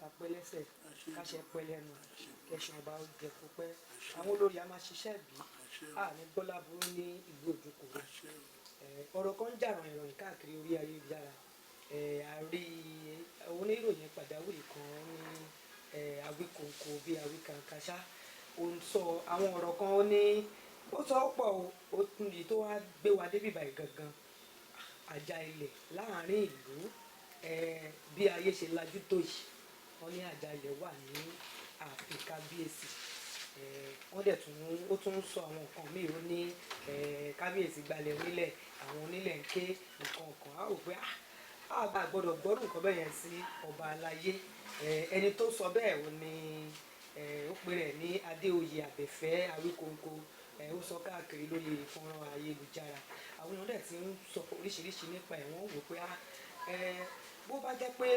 Bàtà pẹ́ lẹ́sẹ̀, káṣẹ pẹ́ lẹ́nu, kẹsàn ọba ó jẹ kó pẹ́. Àwọn olórí a máa ṣiṣẹ́ bí a ní gbọ́lá burú ní ìlú Òjòkòrò. Ọ̀rọ̀ kan ń jà ròyìnròyìn káàkiri orí ayélujára. A rí oníròyìn pàjáwìrì kan ní Awíkonko bíi Awíkànkáṣá, ó ń sọ àwọn ọ̀rọ̀ kan. Ó ní ó sọ ọ́ pọ̀ o, ó tún yìí tó wá gbé wa débi báyìí gangan, àjà ilẹ̀ láàrin ìlú. Bí ayé ṣe lajú tó yìí, wọ́n ní àjà ilẹ̀ wà ní ààfin kábíyèsí. Wọ́n dẹ̀ tún, ó tún sọ àwọn nǹkan míì. Ó ní kábíyèsí gbalẹ̀ onílẹ̀, àwọn onílẹ̀ ń ké nǹkan kan. Á rò pé a bá gbọ́dọ̀ gbọ́dọ̀ nǹkan bẹ́ẹ̀ yẹn sí ọba aláyé. Ẹni tó sọ bẹ́ẹ̀, ó ní ó pe rẹ̀ ní Adéoyè Àbẹ̀fẹ́ Awíkonko. Ó sọ káàkiri lórí fọ́nrán ayélujára. Àwọn èèyàn dẹ̀ ti ń sọ oríṣiríṣi nípa ẹ̀. Wọ́n wò pé bó bá jẹ́ pé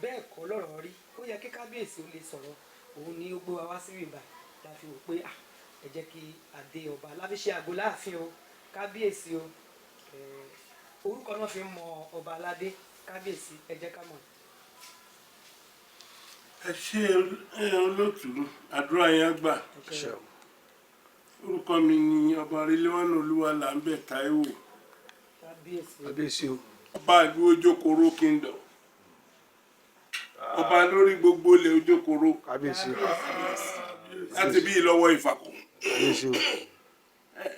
bẹ́ẹ̀ kọ́ lọ́rọ̀ rí, ó yẹ kí kábíyèsí ó lè sọ̀rọ̀. Òun ni ó gbé wa wá sí ìbà la fi wò pé ẹ jẹ́ kí adé ọba láfi ṣe àgọ́ láàfin o. Kábíyèsí o, orúkọ náà fi ń mọ ọba aládé. Kábíyèsí, ẹ jẹ́ ká mọ̀. Ẹ ṣe ẹ olótùú, àdúrà yẹn á gbà. Ẹ. Orúkọ mi ni Ọba Rilwan Olúwalámbẹ Táíwò. Kábíyèsí. Kábíyèsí o. Ọba ìlú Ojókòrò Kingdom, ọba lórí gbogbo ilẹ̀ Ojókòrò. Kábíyèsí o. Láti bí ìlọ́wọ́ Ìfàkùn. Kábíyèsí o.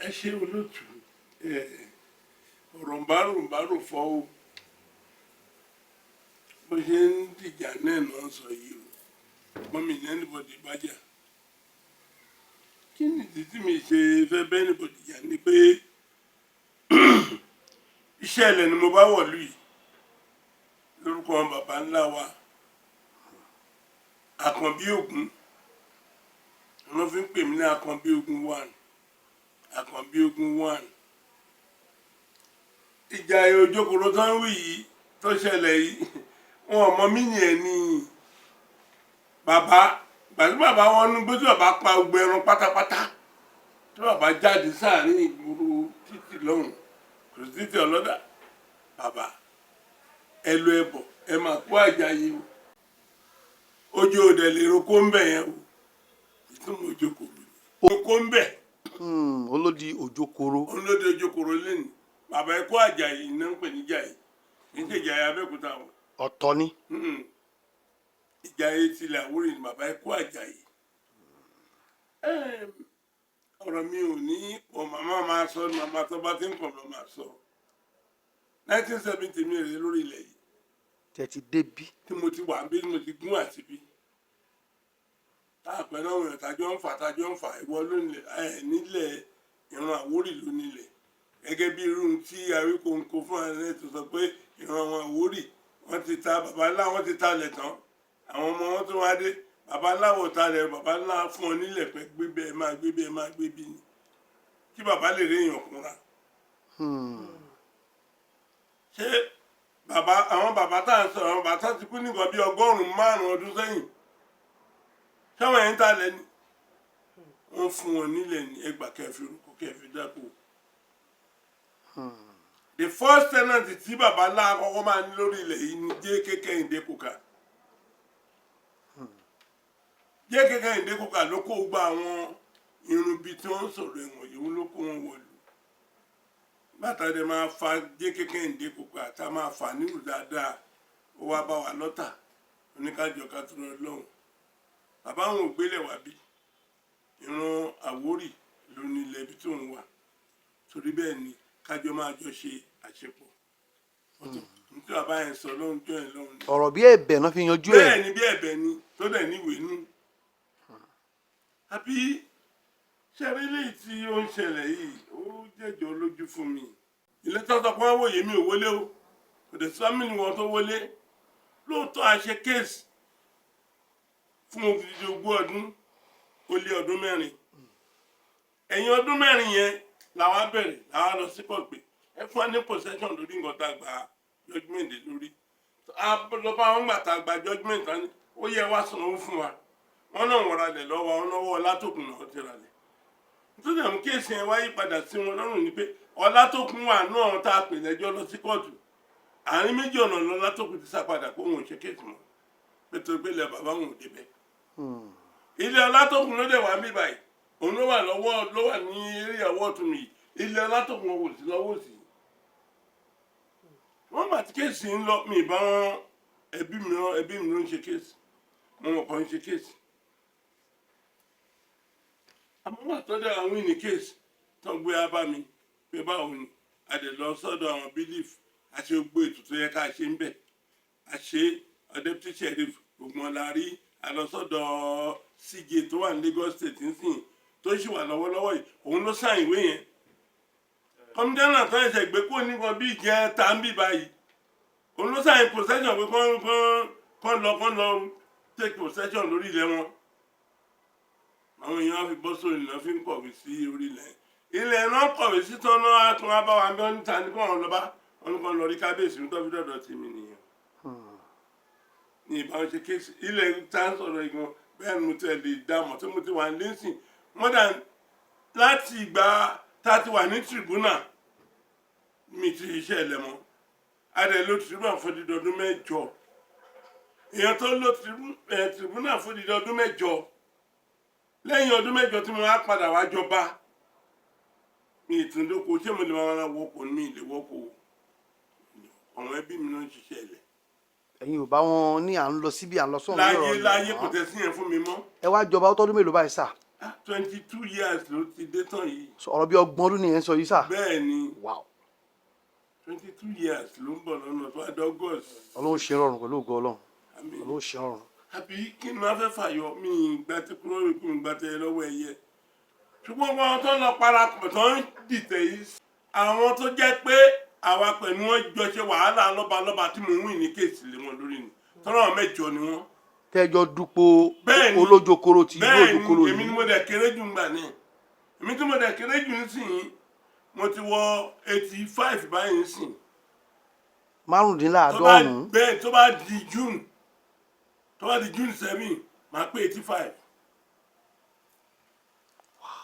Ẹ ṣe olótùú. Ẹ ọ̀rọ̀ ń bá rò ń bá rò fọ́ o. Bó ṣe ń dìjà náà náà sọ yìí o, mọ́mí ní anybody bá jà. Kí nìdí tí mi ṣe fẹ́ bẹ́ anybody jà ni pé iṣẹ́ ilẹ̀ ni mo bá wọ̀lú yìí lórúkọ bàbá ńlá wa Àkànbí Ògún. Wọ́n fi ń pè mí ní Àkànbí Ògún one, Àkànbí Ògún one. Ìjà Òjòkòrò tó ń wí yìí tó ṣẹlẹ̀ yìí, wọn ò mọ mí yẹn ní bàbá. Gbàtí bàbá wọn ní gbé, tí bàbá pa gbogbo ẹran pátápátá, tí bàbá jáde sáàrin ìgboro títì lọ́hùn, kò sí títì ọlọ́dà. Bàbá ẹ lọ ẹbọ, ẹ máa kó àjàyè o, ojú òde lè roko ń bẹ̀ yẹn o. Ìtumọ̀ Òjòkòrò ni roko ń bẹ̀. Olódi Òjòkòrò. Olóde Òjòkòrò lẹ́nu. Bàbá ẹ kó àjàyè iná ń pè ní jàyè, kì í ṣe ìjàyè Abẹ́òkúta o. Ọ̀tọ̀ ni. Ìjàyè tilẹ̀ Àwórì ni bàbá ẹ kó àjàyè. Ọ̀rọ̀ mi ò ní pọ̀. Màmá máa sọ, màmá tó bá ti ń pọ̀ lọ́ máa sọ. 1970 mi rèé lórí ilẹ̀ yìí. Tẹ̀ ti débí. Tí mo ti wà bí mo ti gún àti bí tá a pẹ̀lú àwọn èèyàn tájọ́ ń fà. Ìwọ ló nílẹ̀ ẹ, nílẹ̀ ìran Àwórì ló nílẹ̀, gẹ́gẹ́ bí irú tí Awíkonko fún ẹ tó sọ pé ìran àwọn Àwórì, wọ́n ti ta baba ńlá, wọ́n ti talẹ̀ tán, àwọn ọmọ wọn tó wá dé. Baba ńlá wò talẹ̀, baba ńlá fún ọ nílẹ̀ pé gbé bẹ́ẹ̀ máa gbé bẹ́ẹ̀ máa gbé bí ni kí baba lè rí èèyàn kúnra. Ṣé bàbá, àwọn bàbá tá à ń sọ̀rọ̀, àwọn bàbá tá ti kú nìkan bí 500 ọdún sẹ́yìn, ṣáwọn yẹn ń talẹ̀ ni? Wọ́n fún wọn nílẹ̀ ní ẹgbàá kẹfì orúkọ kẹfì dáko. The first tenant tí bàbá ńlá àkọ́kọ́ máa ní lórí ilẹ̀ yìí ni J.K. Kẹ́hìndé Kòkà. J.K. Kẹ́hìndé Kòkà ló kó gba àwọn irun bíi tí wọ́n ń sọ̀rọ̀ ẹ̀wọ̀n yìí, ló kó wọn wọ̀lú. Bàtà dẹ̀ máa fa J.K. Kẹ́hìndé Kòkà tá a máa fà nílùú dáadáa, ó wá bá wa lọ́tà oníkájọ ká tó lọ lọ́hùn. Bàbá àwọn ògbélẹ̀ wá bí ìran Àwórì ló ní ilẹ̀ ibi tó ń wà, torí bẹ́ẹ̀ ni kájọ máa jọ ṣe àṣepọ̀. Nítorí bàbá yẹn sọ lóhun jọ yẹn lọ́hùn ni. Ọ̀rọ̀ bí ẹ̀bẹ̀ náà fi yanjú ẹ̀. Bẹ́ẹ̀ ni, bí ẹ̀bẹ̀ ni, tó dẹ̀ níwèé nú. Àbí ṣẹ́rí léyìí tí ó ń ṣẹlẹ̀ yìí, ó jẹ́jọ́ lójú fún mi. Ilé tọ́tọ̀ pé wọ́n wòye mi ò wọlé o, kò dẹ̀ sọ́mì ni wọ́n tó wọlé. Lóòótọ́, a ṣe case fún odidi 20 ọdún ó lé ọdún 4. Ẹ̀yìn ọdún 4 yẹn làwa bẹ̀rẹ̀, làwa lọ sí court pé ẹ fún wa ní possession lórí nǹkan tá a gba judgement lórí. Lọ bá wọn gbà tá a gba judgement tán, ó yẹ wá sanwó fún wa. Wọn náà wọ́n ralẹ̀ lọ́wọ́ wọn náwó Ọlátòkùn náà ti ralẹ̀. Nítorí àwọn case yẹn wáyé padà sí wọn lọ́rùn ni pé Ọlátòkùn wà náà tá a pè lẹ́jọ́ lọ sí kóòtù. Àárín méjì ọ̀nà lọ́látòkùn ti sá padà kó wọn ò ṣe case mọ́. Pé tó gbé ilẹ̀ bàbá òun ò débẹ̀. Ilé Ọlátòkun ló dẹ̀ wá mí báyìí, òun ló wà lọ́wọ́, ló wà ní ìyàwó ọ̀tún mi. Ilé Ọlátòkun kò sí lọ́wọ́ òsì. Wọ́n gbà tí case ń lọ, mi bá wọn, ẹbí mi rán, ẹbí mi ló ń ṣe case, mo mọ̀ kàn ń ṣe case. Àmọ́ wà tó dẹ̀ àwọn ìní case tó ń gbé wá bá mi pé báwo ni, a dẹ̀ lọ sọ́dọ̀ àwọn bailiff, àti gbogbo ètò tó yẹ ká ṣe ń bẹ̀, àṣe deputy sheriff, gbogbo wọn la rí. A lọ sọ́dọ̀ CJ tó wà ní Lagos State nísìnyí, tó sì wà lọ́wọ́lọ́wọ́ yìí, òun ló sign ìwé yẹn. Kọmíṣánná tó ẹsẹ̀ gbé kúrò nígbà bí ìjẹ́ tá ń bì báyìí, òun ló sign possession pé kán lọ take possession lórí ilẹ̀ wọn. Àwọn èèyàn á fi bọ́ sórí ilẹ̀, fi ń kọ̀wé sí orí ilẹ̀. Ilẹ̀ náà kọ̀wé sí tán náà, á tún wá bá wa bí wọ́n níta ní kó wọn lọ bá wọn ní kó lọ rí kábíyèsí ní tó fi dọ̀dọ̀ tèmi nìyẹn. Ní ìbáwọn ṣe case ilẹ̀ tá ń sọ̀rọ̀ ìgbọ̀n bẹ́ẹ̀ ni mo tẹ̀ lè dá mọ̀ tí mo ti wà nísìn more than láti ìgbà tá a ti wà ní tribunal, mi ti ṣiṣẹ́ ilẹ̀ mọ́. A dẹ̀ lo tribunal fún odidi ọdún 8. Èèyàn tó lo tribunal fún odidi ọdún 8, lẹ́yìn ọdún 8 tí mo wá padà wá jọba, mi ìtúndókò, ṣé mo lè máa wọkọ̀? Mi lè wọkọ̀. Àwọn ẹbí mi náà ń ṣiṣẹ́ ilẹ̀. Ẹ̀yin ò bá wọn ní à ń lọ síbi, à ń lọ sọ́run. Láyé lọ́rọ̀ láyé ilẹ̀ kò mọ́. tẹ̀ sí yẹn fún mi mọ́. Ẹ wá jọba, ó tọ́dún mélòó báyìí sà? 22 years ló ti dé tán yìí. Ọ̀rọ̀ bí 30 ọdún nìyẹn sọ yìí sà. Bẹ́ẹ̀ ni. 22 years ló ń bọ̀ lọ́nà tó adé August. Ọlọ́run ṣe rọrùn pẹ̀lú ògo Ọlọ́run. Àmín. Ọlọ́run ṣe rọrùn. Àbí kí ni wọ́n fẹ́ fàyọ? Mi ìgbà tí kúrò rí kí n gbà tẹ lọ́wọ́ ẹ̀yẹ, ṣùgbọ́n wọn tó ń lọ parapọ̀ tó ń dìtẹ̀ yìí, àwọn tó jẹ́ pé àwa pẹ̀lú wọn jọ ṣe wàhálà lọ́balọ́ba tí mò ń wìn ní case lé wọn lórí ni, tọ́lá àwọn mẹ́jọ ni wọ́n. Tẹ́jọ dupò Bẹ́ẹ̀ni. olójokoro ti ìlú Bẹ́ẹ̀ Òjòkoro ni, èmi yìí. ni mo dẹ̀ kéré jù ńgbà náà. Èmi tí mo dẹ̀ kéré jù nísìnyí, mo ti wọ 85 báyìí nísìnyí. Tó bá 95. Bẹ́ẹ̀, tó bá di June, tó bá di June 7, máa pé 85.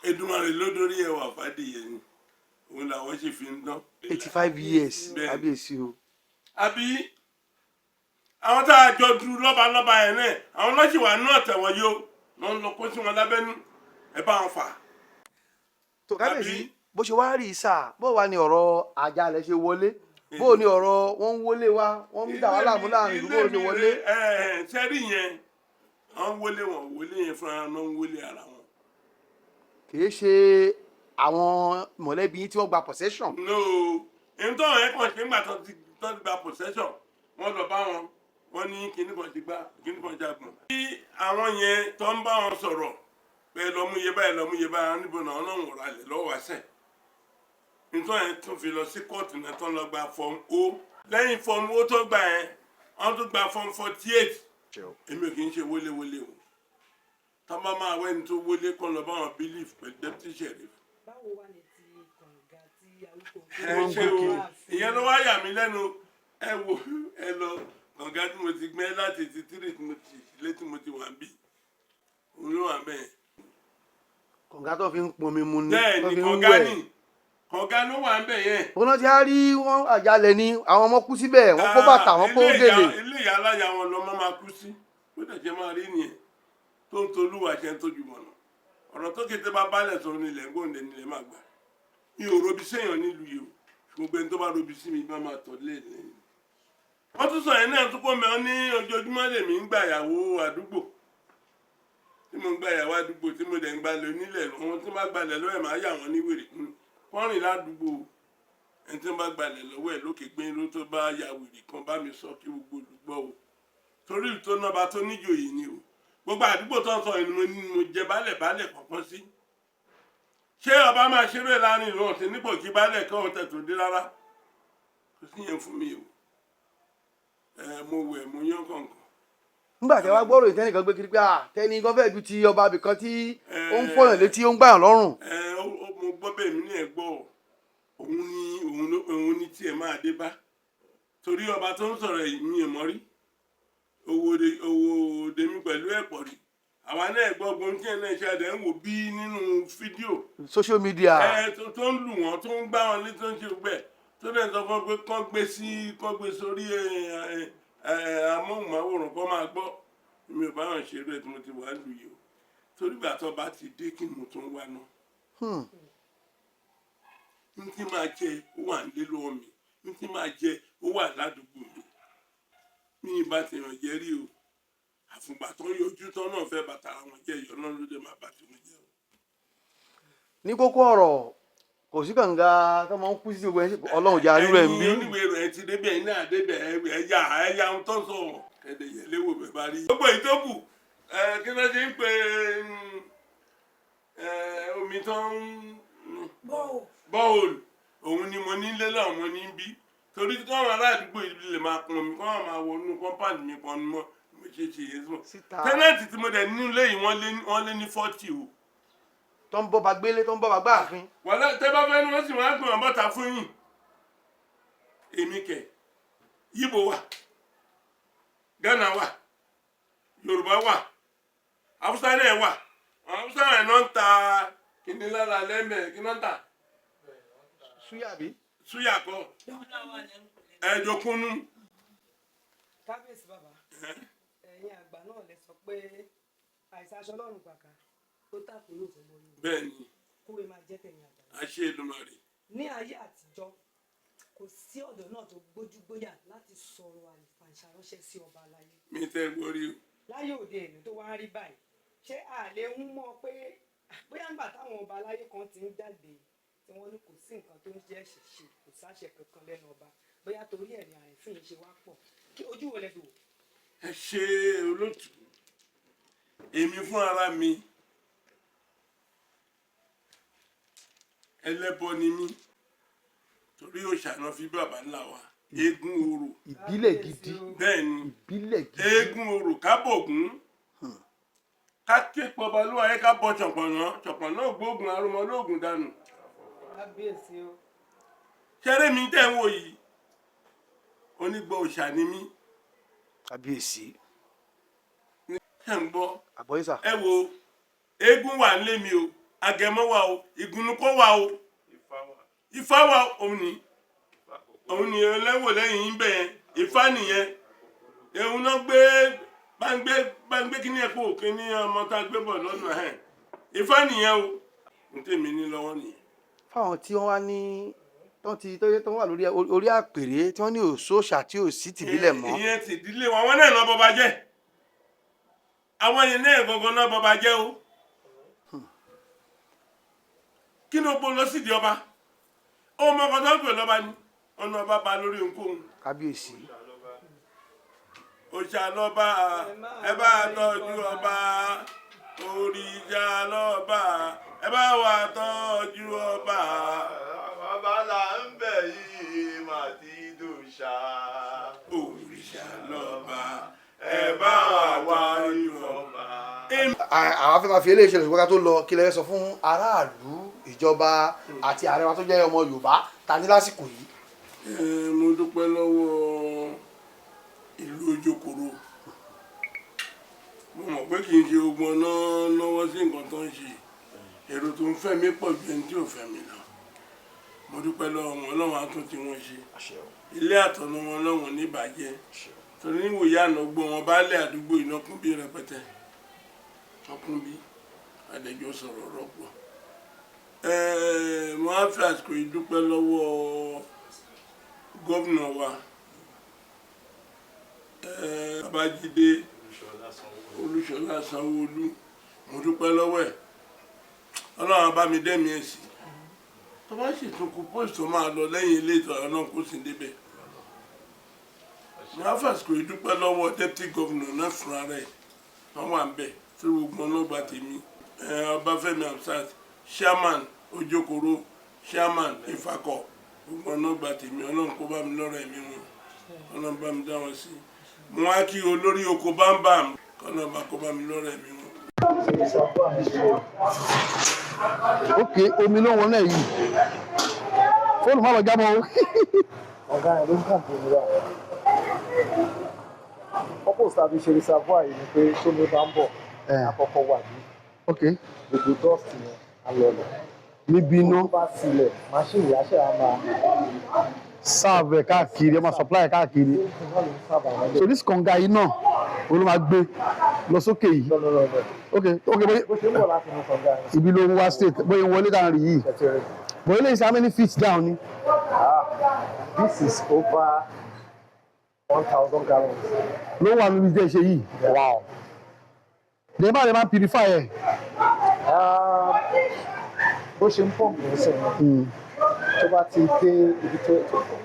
Èdùmàrè ló dórí ẹwà fàdíyẹ ni, òun làwọn sì fi ń dán. 85 years. Bẹ́ẹ̀ni. Kábíyèsí o. Àbí àwọn tá a jọ du lọ́balọ́ba yẹn náà, àwọn lọ́sì wà náà tẹ̀wọ̀n yìí o, wọ́n ń lọ kó sí wọn lábẹ́nú, ẹ bá wọn fà. Tó kábíyèsí, Àbí? bó ṣe wá rí sà, bó wà ní ọ̀rọ̀ àjálẹ̀ ṣe wọlé, bó ní ọ̀rọ̀ wọ́n ń wọlé wa, wọ́n ń dà wá láàmú láàrin ìlú, bó ṣe wọlé? Ẹ ẹ, sẹ́rí yẹn, wọ́n wọlé, wọn wọlé yẹn fúnra wọn, ń wọlé ara wọn. Kì í ṣe àwọn mọ̀lẹ́bí yín tí wọ́n gba possession? No, èyí tó àwọn ẹ̀kọ́ ṣe ń gbà tó ti gba possession, wọ́n lọ bá wọn, wọ́n ní kíní kan ti gbá, kíní kan jagun. Bí àwọn yẹn tó ń bá wọn sọ̀rọ̀ pé lọ mú iye báyìí, lọ mú iye báyìí, níbo náà náà wọ̀rọ̀ alẹ̀ lọ́wọ́ wá sẹ̀. Nítorí yẹn tún fi lọ sí kóòtù náà, tó ń lọ gba form O. Lẹ́yìn form O tó gbà yẹn, wọ́n tún gba form 48. Èmi ò kì í ṣe wọléwọlé o. Tó bá máa wẹ́ni tó wọlé, kọ́ lọ bá wọn bailiff pẹ̀lú deputy sheriff. Báwo wá ní ti kànga tí arúgbó Ẹ ṣe o, ìyẹn ló wá yà mí lẹ́nu. Ẹ wo, ẹ lọ kànga tí mo ti gbẹ́ láti 83 tí mo ti ilé tí mo ti wà bí, òun ló wà bẹ́ẹ̀. Kànga tó fi ń pọnmi mu ni? Bẹ́ẹ̀ tó ni. fi ń Kànga wẹ̀. ni, kànga ló wà bẹ́ẹ̀ yẹn. Òun náà ti á rí wọn, àjálẹ̀ ni, àwọn ọmọ kú síbẹ̀, wọ́n kó bàtà, wọ́n kó Ilé gèlè. Ilé ìyá aláya wọn lọmọ máa kú sí. Bó dẹ̀ ṣe máa rí nìyẹn, tó ń tolúwa ṣe ń tójú mọ̀nà ọ̀rọ̀ tó kété bá bálẹ̀ sọ nílẹ̀ ń gbóǹde nílẹ̀ máa gbà. Mi ò robi séèyàn nílùú yìí o. Gbogbo ẹni tó bá robi sí mi bá máa tọ̀ lé lẹ́yìn. Wọ́n tún sọ yẹn náà tún kọ́ mẹ́ ní ojoojúmọ́ lèmi ń gbà ìyàwó àdúgbò, tí mo ń gba ìyàwó àdúgbò, tí mo dẹ̀ ń gbalẹ̀ onílẹ̀. Wọn tí wọ́n bá gbalẹ̀ lọ́wọ́ ẹ̀, máa yà wọ́n ní wèrè kọ́rìn ládùúgbò. Ẹni tí wọ́n bá gbalẹ̀ lọ́wọ́ ẹ̀ lókè gbé ló tó bá ya wèrè kan bá mi sọ kí gbogbo olùgbọ́ o, torí ìlú tó nọba tó níjòyè ni o. Gbogbo àdúgbò tó ń sọ yìí ni mo ní mo jẹ baálẹ̀ baálẹ̀ kọ̀ọ̀kan sí. Ṣé ọba máa ṣeré láàrin ìlú ọ̀sìn nípò kí baálẹ̀ kọ́ ọ̀tẹ̀ tó dé? Rárá, kò sí yẹn fún mi o. Ẹ mo wẹ̀, mo yán kọ̀ọ̀kan. Nígbà tí wàá gbọ́rọ̀ ìtẹ́nìkan gbé kiri pé à tẹ́ni gan fẹ́ẹ́ ju ti ọba abìkan tí ó ń fọyàn létí, ó ń gbàyàn lọ́rùn. Ẹ mo gbọ́ bẹ́ẹ̀, mi ní ẹ̀ gbọ́ ọ. Òun ni òun ni tiẹ̀ máa dé bá, torí ọba tó ń sọ̀rọ̀ yìí, mi ò mọ̀ rí, owó òde mi pẹ̀lú ẹ̀pọ̀ rí. Àwa náà gbọ́ gbọ́n tí ẹ̀ náà ṣe àdé ń wò bí nínú fídíò. Social media. Ẹ tó ń lù wọ́n, tó ń gbá wọn létí, tó ń ṣe gbẹ, tó dẹ̀ sọ fún wọn pé kán gbé sí, kán gbé sórí ẹ ẹ ẹ amóhùnmáwòrán, kán máa gbọ́. Mi ò bá wọn ṣe eré tí mo ti wà lù yìí o, torí ìgbà tó bá ti dé, kí ni mo tún wá náà? N tí máa jẹ ó wà nílé lọ́wọ́ mi, n tí máa jẹ ó wà ládùúgbò mi. Mi ì bá ti ràn jẹ́ rí o. Àfùgbà tó ń yọjú tán náà fẹ́ bàtà àwọn jẹ́, ìyọ́ náà ló dé máa bá tiwọn jẹ́ o. Ní kókó ọ̀rọ̀, kò sí kànga tó máa ń kú sí gbogbo ẹ̀, Ọlọ́run jẹ́ arírò ẹ̀ ń bí. Ẹ̀yin oníwèé rẹ̀ ti débẹ̀, ẹ̀yin náà débẹ̀, ẹ̀yà ẹ̀yà ohun tó ń sọ kẹ̀dẹ̀ yẹ̀ léwò bẹ̀ bá rí. Gbogbo èyí tó kù ẹ̀, kí ló ṣe ń pe omi tó ń borehole, òun ni mo ní lélẹ̀, mo ní bí, torí káwọn aládùúgbò yìí lè máa pọn mi, káwọn máa wọnú compound mi pọn mi mọ́. Mo ṣe ṣe yẹn sùn. Síta. Tenant tí mo dẹ̀ nínú ilé yìí, wọ́n lé ní 40 o. Tó ń bọ́ ba gbélé, tó ń bọ́ ba gbáàfin. Wàlá tẹ́ bá fẹ́ ni wọ́n sì máa ń gbọ̀n bọ́ta fún yín. Èmi kẹ̀, Yíbo wà, Ghana wà, Yorùbá wà, Haúsá náà wà. Àwọn Haúsá náà ń ta kíní lára lẹ́mẹ̀ẹ́, kí náà ń tà? Súyà bí. Súyà kọ́, ẹ̀ẹ́dọ̀kúnnú. Kábíyèsí bàbá, ẹ̀yin àgbà náà lẹ sọ pé àìsàn aṣọ ọlọ́run gbàgbà tó tàkùrọ̀ fún mọ́ yìí. Bẹ́ẹ̀ ni. Kúrò máa jẹ́ tẹ̀yìn àgbà náà. Àṣẹ Èdùmàrè. Ní ayé àtijọ́, kò sí ọ̀dọ́ náà tó gbójúgbóyà láti sọ̀rọ̀ àlùfàǹṣà ránṣẹ́ sí ọba aláyé. Mi tẹ́ gbórí o. Láyé òde èní tó wá ń rí báyìí, ṣé a lè ń mọ̀ pé bóyá ńgbà táwọn ọba aláyé kan ti ń jáde tí wọ́n ní kò sí nǹkan tó ń jẹ́ ṣìṣe, kò sáṣẹ kankan lẹ́nu ọba, bóyá torí ẹ̀ ní àrífín yìí ṣe wá pọ̀? Kí ojú wo lẹ fi wò? Ẹ ṣe, olótùú. Èmi fún ara mi, ẹlẹ́bọ ni mí, torí òòṣà náà fi bàbá ńlá wa, eégún orò. Ìbílẹ̀ gidi. Bẹ́ẹ̀ ni. Ìbílẹ̀ gidi. Eégún orò, kábògún, ká ké pọba ló wáyé, ká bọ ṣọ̀pọ̀nà, ṣọ̀pọ̀nà ògbógun arúmọ lóògùn dànù. Kábíyèsí o. Ṣẹ́rẹ́ mi tẹ́ ń wò yìí, onígbọ̀ òòṣà ni mí. Kábíyèsí. Ṣe ń gbọ́? Àgbọ̀yé sà. Ẹ wo, eégún wà nílé mi o, agẹmọ wà o, ìgúnnukọ wà o, ifá wà o. Òun ni ẹlẹ́wò lẹ́yìn yín bẹ́ẹ̀, ifá nìyẹn. Òun náà gbé bá ń gbé bá ń gbé kíní ẹ̀kọ́ kíní ọmọ tá a gbé bọ̀ lọ́nà ẹ̀, ifá nìyẹn o. N tèmi ní lọ́wọ́ nìyẹn. Fáwọn tí wọ́n wá ní tó ti tó yẹ tó wà lórí orí àpèrè, tí wọ́n ní òṣòṣà tí ò sí tìbílẹ̀ mọ́. Ìyẹn ti ìdílé wọn, àwọn náà lọ bọba jẹ́, àwọn yẹn náà gangan náà bọba jẹ́ o. Kí ni o gbọ́ lọ sídìí ọba? Ọmọ kan tó ń pè lọ́ba ni ọ̀nà ọba ba lórí ohunkóhun. Kábíyèsí. Òòṣà lọ́ba, ẹ bá tọ́jú ọba. Òrìṣà lọ́ba, ẹ bá wa tọ́jú ọba. Bàbá là ń bẹ̀ yìí mà ti dòṣà. Òrìṣà lọ́ba, ẹ bá wa tọ́jú ọba. Ọba. Àwọn afẹ́ máa fi eléyìí ṣẹlẹ̀, ṣùgbọ́n ká tó lọ, kí lẹ fẹ́ sọ fún aráàlú, ìjọba àti ààrẹ wa tó jẹ́ ọmọ Yorùbá ta ní lásìkò yìí? Ẹ, mo dúpẹ́ lọ́wọ́ ìlú Ojokoro. Mo mọ̀ pé kì í ṣe ogun ọ̀nà lọ́wọ́ sí nǹkan tó ń ṣe. Èrò tó ń fẹ́ mi pọ̀ ju ẹni tí ò fẹ́ mi lọ. Mo dúpẹ́ lọ́wọ́ wọn. Ọlọ́run á tún tí wọ́n ṣe, ilé àtọ̀nà wọn lọ́wọ́n ní ìbàjẹ́, torí níwòye àná gbọ́ wọn baálé àdúgbò iná kún bí rẹpẹtẹ, ọkùn bí adẹjọ́ sọ̀rọ̀ rọ́pò. Mo á fi àsìkò yìí dúpẹ́ lọ́wọ́ gómìnà wa, Babájídé Olúṣọlá Sanwó-Olú. Mo dúpẹ́ lọ́wọ́ ẹ̀. Ọlọ́run á bá mi dẹ́mi ẹ̀ sí. Tó bá sì tún kú post tó máa lọ lẹ́yìn ilé ìtọ́, Ọlọ́run kó sì débẹ̀. Mo á fàsìkò yìí dúpẹ́ lọ́wọ́ deputy governor náà fúnra rẹ̀, wọ́n wà ń bẹ̀ tí gbogbo ọlọ́gba tèmi, Ọbáfẹ́mi Hamzat, chairman Ojokoro, chairman Ìfakọ̀, gbogbo ọlọ́gba tèmi. Ọlọ́run kó bá mi lọ́rọ̀ ẹ̀mí wọn, Ọlọ́run bá mi dá wọn sí. Mo wá kí olórí oko bámbàm, kọ́nà bá kó bá mi lọ́rọ̀ ẹ̀mí wọn. Ok, omi ló ń wọlé yìí, fóònù má lọ jábọ́ o. Ọ̀gá yẹn ló ń kàn fún mi báyìí. Purpose tàbí ṣe reservoir yìí ni pé tómi bá ń bọ̀, àkọ́kọ́ wà ní gbogbo dust yẹn á lọlẹ̀. Níbi iná. Tó bá sílẹ̀, machine yìí á ṣe á máa Serve ẹ̀ káàkiri, ẹ máa supply ẹ̀ káàkiri. Náà ló ń sábà wọn So this kànga yìí náà, òun ló máa gbé. lọ sókè yìí? No. Ok, bóyá Bó ṣe ń bọ̀ láti inú kànga yẹn. Ibi ló ń wá straight, bóyá ń wọlé dáhùn rí yìí. Ṣé ti rí? Bóyá lè ṣe how many feet down ni? Ah, this is over 1,000 gallons. Ló wà níbi tí ẹ ṣe yìí? Wow. Dẹ̀ bá lè máa purify ẹ̀? Bó ṣe ń pump nísìnyí, tó bá ti dé ibi tó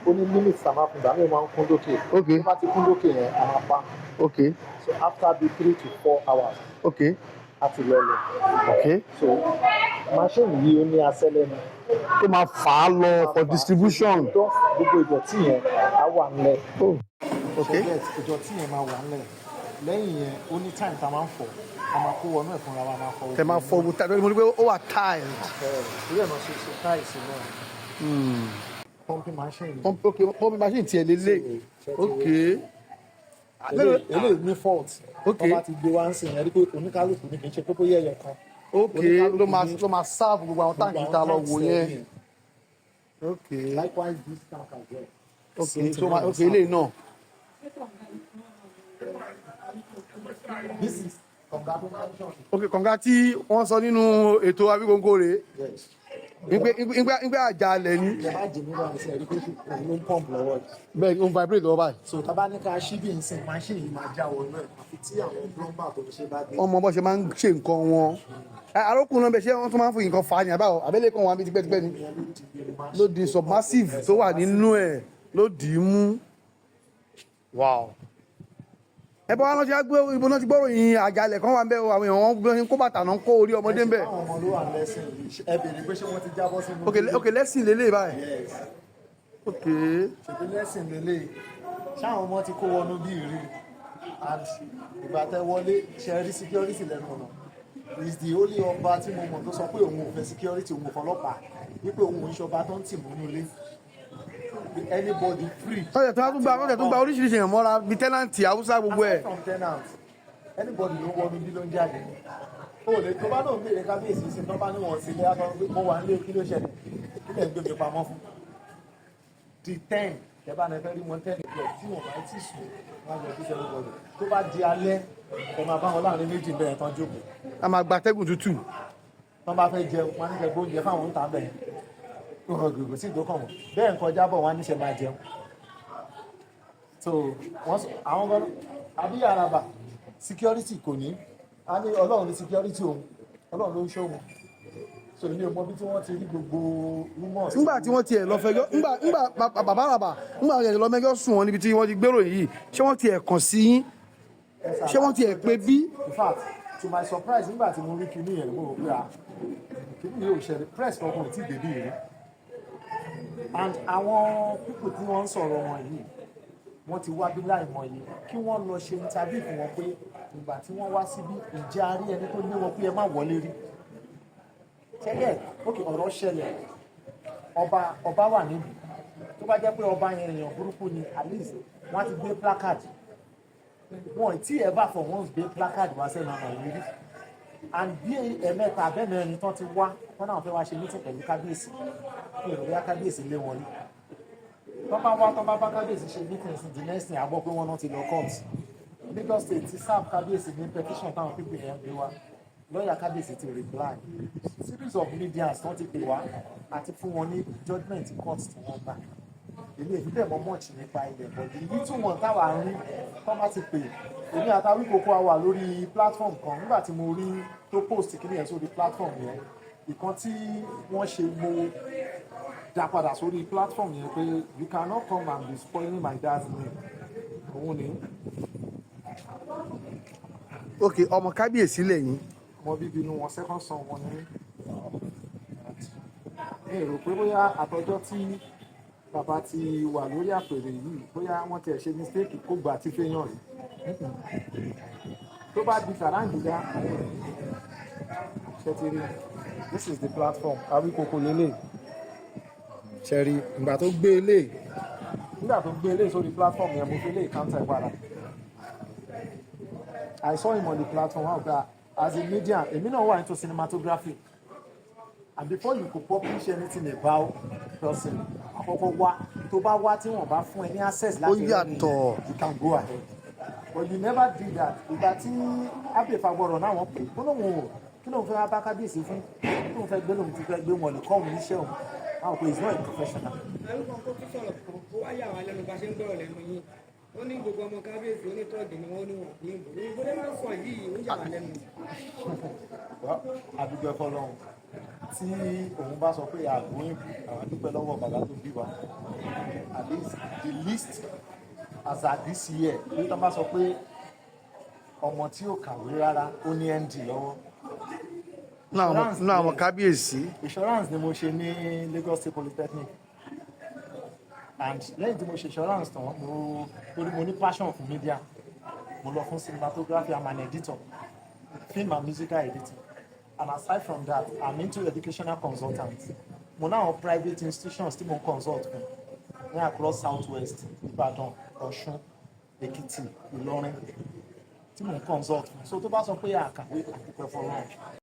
ó ní limit tá a máa fún, ìgbà míì ó máa ń kún dókè. Tó bá ti kún dókè yẹn, a máa pa. So after bí 3 to 4 hours, a ti lọlẹ̀. So machine yìí, ó ní asẹ́ lẹ́nu. Tó máa fà á lọ for distribution. Dust, gbogbo ìdọ̀tí yẹn á wà nílẹ̀. Oh, ok. Ṣé ìdọ̀tí yẹn máa wà nílẹ̀. Lẹ́yìn yẹn, ó ní time tá a máa ń fọ̀, a máa kó wọnú ẹ̀ fúnra wa, máa fọ. Tẹ máa fọ gbogbo tile, mo rí pé ó wà tiled. Torí ẹ̀ náà ṣe ṣe tiles náà. Pumping machine. Pump, ok, pumping machine tiẹ̀ lélẹ̀. Ok. Eléyìí ní fault. Wọ́n bá ti gbé wá ń sìn yẹn, rí pé oníkálukú ní, kì í ṣe pé bóyá ẹyọ kan. Ok, ló máa serve gbogbo àwọn tank tá a lọ wò yẹn. Ok. Likewise this tank as well. Ok, so ma, ok, eléyìí náà. This is kànga tó máa ń ṣàn. Ok, kànga tí wọ́n sọ nínú ètò Awíkonko rèé. Yes. Nígbà àjàalẹ̀ ni. Ẹ má jì mí bá ṣe rí pé òun ló ń pump lọ́wọ́ yìí. Bẹ́ẹ̀ ni, ó ń vibrate lọ́wọ́ báyìí. So tá a bá ní ká ṣí bí nsìn, machine yìí máa já wọnú ẹ̀, àfi tí àwọn plumber tó ń ṣe bá dé. Wọ́n mọ bó ṣe máa ń ṣe nǹkan wọn. Arókùnrin náà bẹ, ṣé wọ́n tún máa ń fi nǹkan fà á ní àbáwọ̀ abẹ́lé kan wọn bí tipẹ́tipẹ́ ni? Ló di submersive tó wà nínú ẹ̀ ló dì í mú. Wow. Ẹ bá wọn lọ ṣe gbé ibo náà ti gbọ́rọ̀ yìí, àjàalẹ̀ kan wà ń bẹ́ o, àwọn èèyàn wọn gbé kó bàtà náà, kó orí ọmọdé ń bẹ̀. Àwọn ọmọ ló wà lẹ́sìn yìí, ẹ béèrè pé ṣé wọ́n ti jábọ́ sínú. Ok, lẹ́sìn lélẹ̀ báyìí. Yes. Ok. Ṣèbí lẹ́sìn lélẹ̀, ṣáwọn ọmọ ti kó wọnú bí rí? And ìgbà tẹ wọlé, ṣe rí security lẹ́nu ọ̀nà. Is the only ọba tí mo mọ̀ tó sọ pé òun ò fẹ́ security, òun ò fọlọ́pàá, wípé òun ò ń ṣọba tó ń tì mọ́nú ilé, anybody free. Tọ́jà tó gba oríṣiríṣi èèyàn mọ́ra bíi tenant Haúsá gbogbo ẹ̀. Aside from tenant, anybody ló wọnú bí ló ń jáde. O lè tó bá náà ń béèrè kábíyèsí sí, tó bá ní wọn sí ilé, á sọ pé mo wà nílé, kí ló ṣẹlẹ̀, kí lẹ̀ ń gbé mi pamọ́ fún? Di 10, tẹ bá náà fẹ́ rí wọn, 10 o'clock tí wọn bá ti sùn, wọn á jọ sí everybody. Tó bá di alẹ́, ẹ máa bá wọn láàrin méjì bẹ́ẹ̀ tán jókòó. A máa gba atẹ́gùn tútù. Tán bá fẹ́ jẹun, wọn á ní kẹ́ gbóúnjẹ fáwọn ń ta bẹ́ẹ̀, wọn gògò sí ìdókàn wọn bẹ́ẹ̀ ń kọjá bọ̀, wọn á níṣẹ́ máa jẹun. So wọ́n sọ àwọn gan àbí àràbà security kò ní, a ní Ọlọ́run ní security òun, Ọlọ́run ló ń ṣọ́ òun. So èmi ò mọ bí tí wọ́n ti rí gbogbo rumors. Nígbà tí wọ́n tiẹ̀ lọ fẹjọ́, ńgbà bàbá àràbà, ńgbà wọ́n tiẹ̀ lọ mẹ́jọ́ sùn wọn níbi tí wọ́n ti gbèrò yìí, ṣé wọ́n tiẹ̀ kàn sí yín? Ṣé wọ́n tiẹ̀ pé bí? In fact, to my surprise, nígbà tí mo rí kinní yẹn, mo rò pé, ah, kinní yìí ò ṣẹlẹ̀, press kankan ò tí ì débí rí. And àwọn people tí wọ́n ń sọ̀rọ̀ wọn yìí, wọ́n ti wá bí láìmọye, kí wọ́n lọ ṣe interview fún wọn pé ìgbà tí wọ́n wá síbí, ìjẹ́ a rí ẹni tó lé wọn pé ẹ má wọlé rí tẹ́lẹ̀? Ok, ọ̀rọ̀ ṣẹlẹ̀, ọba wà níbi tó bá jẹ́ pé ọba yẹn èèyàn burúkú ni, at least wọ́n á ti gbé placard wọn ì tí ever for once gbé placard wá sẹ́nu ọ̀nà yìí rí. And bí ẹ̀mẹ́ta abẹ́mẹ́rin tán ti wá, wọ́n náà fẹ́ wá ṣe meeting pẹ̀lú kábíyèsí, kí èrò bóyá kábíyèsí lé wọn rí. Tọ́ bá wá, tọ́ bá bá kábíyèsí ṣe meeting sí, the next thing, a gbọ́ pé wọ́n náà ti lọ court. Lagos State ti serve kábíyèsí ní petition táwọn people yẹn gbé wá, lọ́ọ̀yà kábíyèsí ti reply. Series of medias tán ti pè wá àti fún wọn ní judgement court tí wọ́n gbà. Èmi èmi bẹ́ẹ̀ mọ much nípa ilẹ̀, but the little one táwa ń rí, tọ́ bá ti pè èmi àtàwí kókó, a wà lórí platform kan. Nígbà tí mo rí tó post kíní yẹn sórí platform yẹn, ìkan tí wọ́n ṣe, mo dá padà sórí platform yẹn pé you cannot come and be spoiling my dad's name. Òun ni. Ok, ọmọ kábíyèsí lẹ́yìn? Ọmọ bíbí inú wọn, second son wọn ni. Mi rò pé bóyá àtọjọ́ tí bàbá ti wà lórí àpèrè yìí, bóyá wọ́n tiẹ̀ ṣe mistake kó gbà tí fẹ́yàn rí tó bá di kàráǹgídá. Ṣe ti rí? This is the platform, Awíkoko lélẹ̀. Ṣe rí ìgbà tó gbé ilé, nígbà tó gbé ilé sórí platform yẹn, mo fi ilé counter ẹ̀ padà. I saw him on the platform. How gba as a media, èmi náà wà into cinematography, and before you could publish anything about person, àkọ́kọ́ wá, tó bá wá, tí wọ́n bá fún ẹ ní access láti rí Yàtọ̀. you can go ahead. But you never did that. Ìgbà tí Abbey Fagbọrọ náà, wọ́n pè ó lóun ò kí lóun fẹ́ wá bá kábíyèsí fún, kí lóun fẹ́ gbé, lóun ti fẹ́ gbé, wọn lè kọ́ òun níṣẹ́ òun. Àwọn pé he is not a professional. Arúgbó kó tún sọ̀rọ̀ kan, ó wá yà wá lẹ́nu bá ṣe ń gbọ́rọ̀ lẹ́nu yín. Ó ní gbogbo ọmọ kábíyèsí onítọ́ọ̀gì ni wọ́n, ní wọ̀n ní ìbò. Ìbò lè máa ń sọ yìí, ó yà wá lẹ́nu. Well, àdúgbò fọlọ́run tí òun bá sọ pé àgbóyìnbó, àwọn àdúpẹ́ lọ́wọ́ bàbá tó bí wa. At least the least as at this year, bí wọ́n bá sọ pé ọmọ tí ò kàwé rárá, ó ní ND lọ́wọ́. Nínú àwọn kábíyèsí. Insurance ni mo ṣe ní Lagos State Polytechnic, and lẹ́yìn tí mo ṣe insurance tán, mo torí mo ní passion fún media, mo lọ fún cinematography. I'm an editor, film and musical editing, and aside from that, I'm into educational consultant. Mo ní àwọn private institutions tí mo ń consult fún ní across South West, Ìbàdàn, Ọ̀ṣun, Èkìtì, Ìlọrin, tí mo ń consult fún. So tó bá sọ pé àkàwé, àkùpẹ̀ fọlọ́run.